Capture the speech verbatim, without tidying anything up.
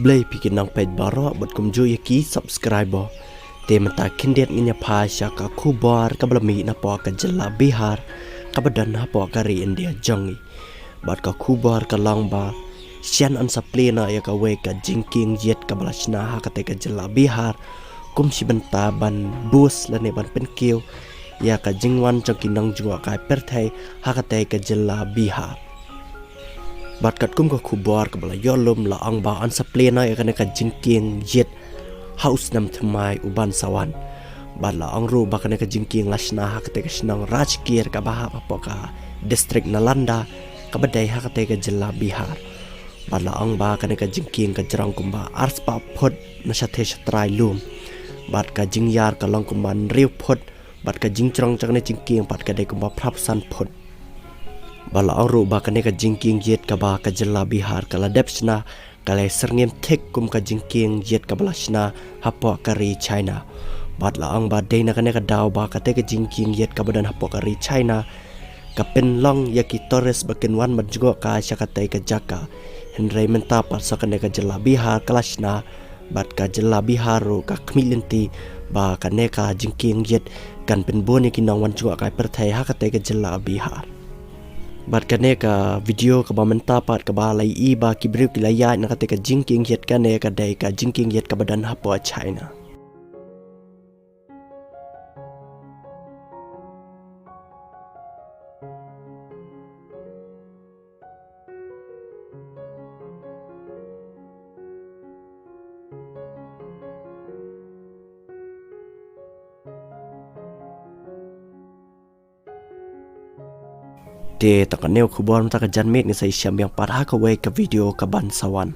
Khublei phi ki nongpeit baroh bad kumjuh ïa ki subscriber. Te mynta khyndiat ngin ïa phai sha ka khubor kaba la mih napoh ka jylla Bihar, kaba don hapoh ka ri India jong ngi. Bad ka khubor ka long ba shen yn sa plie noh ïa kawei ka jingkieng ïit kaba la shna ha katei ka jylla Bihar, kum shi bynta ban boost lane ban pynkiew ïa ka jingwan jong ki nongjngohkai pyrthei ha katei ka jylla Bihar. Bad katkum ka khubor kaba la ïoh lum, la ong ba yn sa plie noh ïa kane ka jingkieng ïit ha u snem thymmai uban sa wan. Bad la ong ruh ba kane ka jingkieng la shna ha katei ka shnong Rajgir kaba hap hapoh ka district Nalanda, kaba dei ha katei ka jylla Bihar. Bad la ong ba kane ka jingkieng ka jrong kumba arspah phut na shatei shatrai lum. Bad ka jingïar ka long kumba hynriew phut, bad ka jingjrong jong kane ka jingkieng pat ka dei kumba phraphew san phut. Bad la ong ruh ba kane ka jingkieng ïit kaba ka jylla Bihar ka la dep shna, ka la syrngiem thik kum ka jingkieng ïit kaba la shna hapoh ka ri China. Bad la ong ba dei na kane ka daw ba katei ka jingkieng ïit kaba don hapoh ka ri China ka pynlong ïa ki tourist ba kin wan ban jngohkai sha katei ka jaka. Hynrei mynta pat sa kane ka jylla Bihar ka la shna, bad ka jylla Bihar ruh ka khmih lynti ba kane ka jingkieng ïit kan pynbun ïa ki nongwan jngohkai pyrthei ha katei ka jylla Bihar. Bad kane ka video kaba mynta pat kaba la ïohi ba ki briew ki la ïaid na katei ka jingkieng ïit, kane ka dei ka jingkieng ïit kaba don hapoh China. Te tang kane ka khubor mynta ka janmiet, ngin sa ïashem biang pat ha kawei ka video kaban sa wan.